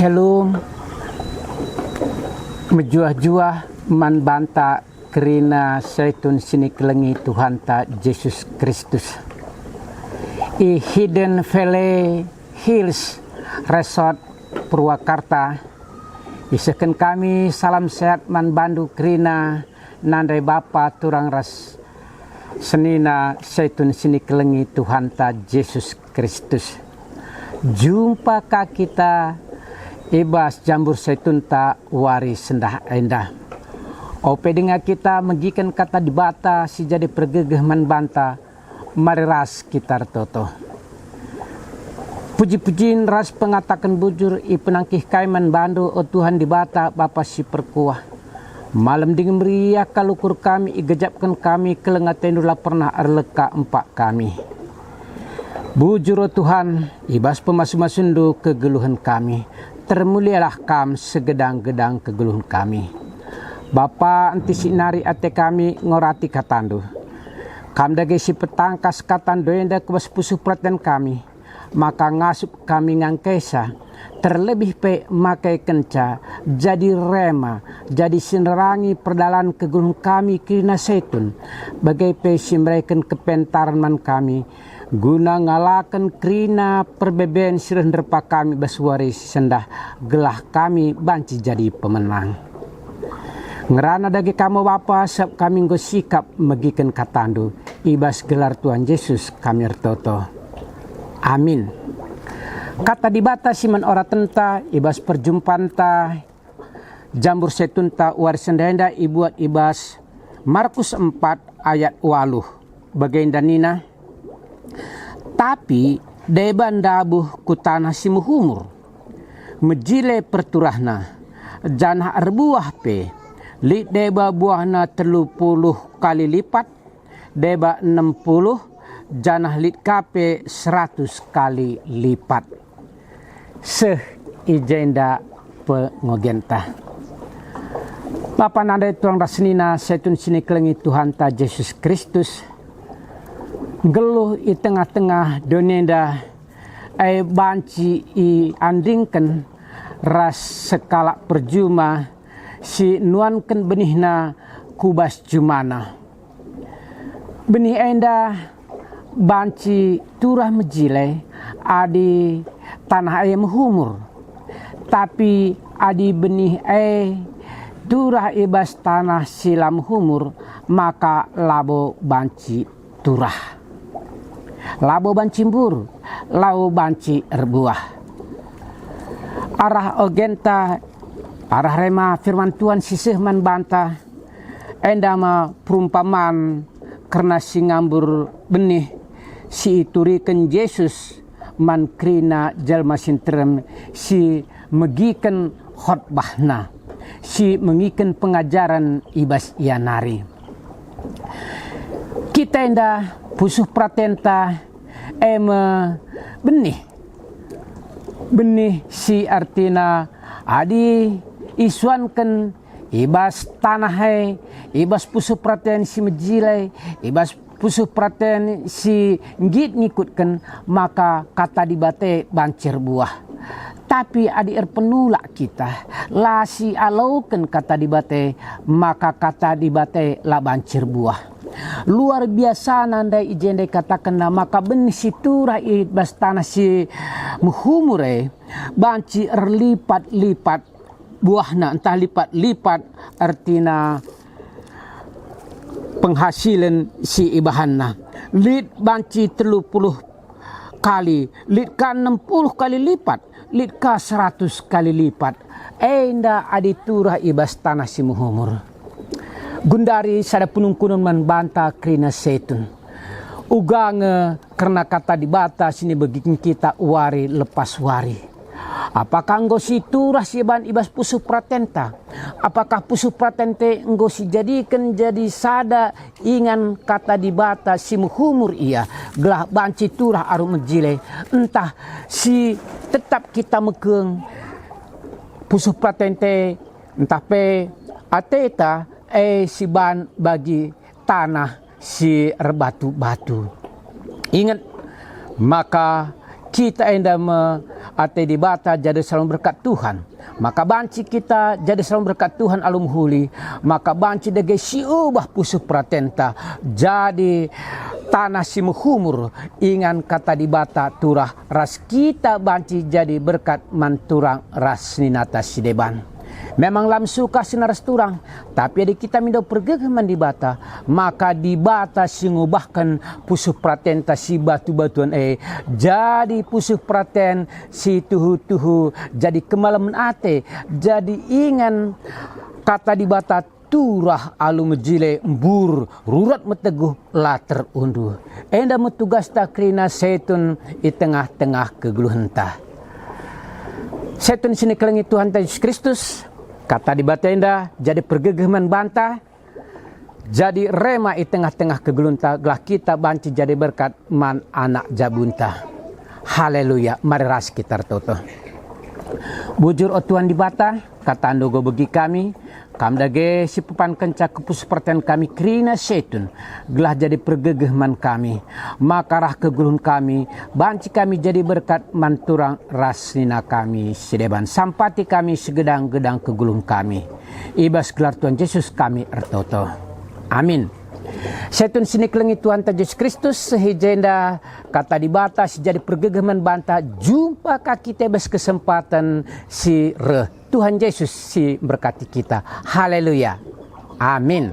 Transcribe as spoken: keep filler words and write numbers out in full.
Shalom. Mejuah-juah man banta kerina Saitun si nikelengi Tuhanta Jesus Kristus. I Hidden Valley Hills Resort Purwakarta, isehken kami salam sehat man bandu kerina nande bapa turang ras senina Saitun si nikelengi Tuhanta Jesus Kristus. Jumpa ka kita i bas jambur Saitunta wari sendah enda. Ope denga kita megiken Kata Dibata si jadi pergegeh man banta, mari ras kita ertoto. Puji-pujin ras pengataken bujur ipenangkih kai man bandu, o Tuhan Dibata, Bapa si perkuah. Malem dingen meriah kal ukur kami, igejapken kami, keleng atendu la pernah erleka empak kami. Bujur, o Tuhan, i bas pemasu-masundu kegeluhen kami, termulialah Kam segedang-gedang kegeluhen kami. Bapa, entisik nari ate kami ngorati katandu. Kam dage si petangkas kata ndai enda ku bas pusuh peraten kami, maka ngasup kami ngangkaisa, terlebih pe makaikenca jadi rema, jadi si nerangi perdalan kegeluhen kami kerina Saitun, bage pe si mereken kepentaren man kami, guna ngalaken kerina perbeben si reh nderpa kami bas wari si sendah, gelah kami banci jadi pemenang. Ngerana dage Kam, o Bapa, sabap kami enggo sikap megiken katandu. I bas gelar Tuhan Jesus kami ertoto. Amin. Kata Dibata si man oratenta i bas perjumpanta jambur Saitunta wari sendah enda ibuat i bas Markus empat ayat waluh. Bagenda nina, "Tapi deba ndabuh ku taneh si mehumur. Mejile perturahna, janah erbuah pe, lit deba buahna telu puluh kali lipat, deba enem puluh, janah lit ka pe seratus kali lipat." Seh i jenda pengogenta. Bapa nande turang ras senina Saitun si nikelengi Tuhanta Jesus Kristus, nggeluh i tengah-tengah doni enda, e banci iandingken ras sekalak perjuma si nuanken benihna ku bas jumana. Benih enda banci turah mejile adi taneh e mehumur. Tapi adi benih e turah i bas taneh si la mehumur, maka labo banci turah. Labo banci mbur, labo banci erbuah. Arah ogenta, arah rema firman Tuhan si seh man banta, enda me perumpaman kerna si ngambur benih si ituriken Jesus man kerina jelma si nterem si megiken khotbahna, si megiken pengajaren i bas ia nari. Kita enda pusuh peratenta e me benih. Benih si ertina adi isuanken i bas taneh e, i bas pusuh peraten si mejile, i bas pusuh peraten si nggit ngikutken, maka Kata Dibata e banci erbuah. Tapi adi erpenulak kita, la sialoken Kata Dibata e, maka Kata Dibata e la banci erbuah. Luar biasana ndai i jenda ikatakenna maka benih si turah i bas taneh si mehumur e banci erlipat-lipat buahna, ntah lipat-lipat ertina penghasilen si ibahanna. Lit banci telu puluh kali, lit ka enem puluh kali lipat, lit ka seratus kali lipat. Enda adi turah i bas taneh si mehumur. Gundari sada penungkunen man banta kerina Saitun. Uga nge kerna Kata Dibata si nibegiken kita wari lepas wari. Apakah enggo si turah si ibahan i bas pusuh peratenta? Apakah pusuh peratenta enggo sijadiken jadi sada ingan Kata Dibata si mehumur ia, gelah banci turah arus mejile, ntah si tetap kita mekeng pusuh peratenta, ntah pe ateta e siban bagi taneh si erbatu-batu. Inget maka Kita enda me ate Dibata jadi selalu berkat Tuhan. Maka banci kita jadi selalu berkat Tuhan alu mehuli, maka banci dage siubah pusuh peratenta jadi tanah si mehumur, ingan kata Dibata turah ras kita banci jadi berkat man turang ras seninata si deban. Memang lam suka sina ras turang, tapi adi kita mindo pergegeh man Dibata, maka Dibata si ngubahken pusuh peratenta si batu-batuan e jadi pusuh peraten si tuhu-tuhu, jadi kemalemen ate, jadi ingan kata Dibata turah alu mejile mbur rurat meteguh la terunduh. Enda me tugasta kerina setun i tengah-tengah kegeluhenta. Setun si nikelengi Tuhanta Jesus Kristus, kata Dibata enda jadi pergegeh man banta, jadi rema i tengah-tengah kegeluhenta gelah kita banci jadi berkat man anak jabunta. Haleluya, mari ras kita ertoto. Bujur o Tuhan Dibata, katandu enggo begi kami, Kam dage si pepankenca kepusuh peraten kami kerina setun, gelah jadi pergegeh man kami. Maka reh kegeluhen kami, banci kami jadi berkat man turang ras senina kami si deban. Sampati kami segedang-gedang kegeluhen kami. I bas gelar Tuhan Jesus kami ertoto. Amin. Setun si nikelengi Tuhanta Jesus Kristus, seh i jenda kata Dibata si jadi pergegeh man banta, jumpa ka kita i bas kesempaten si reh. Tuhan Jesus si mberkati kita. Haleluya. Amin.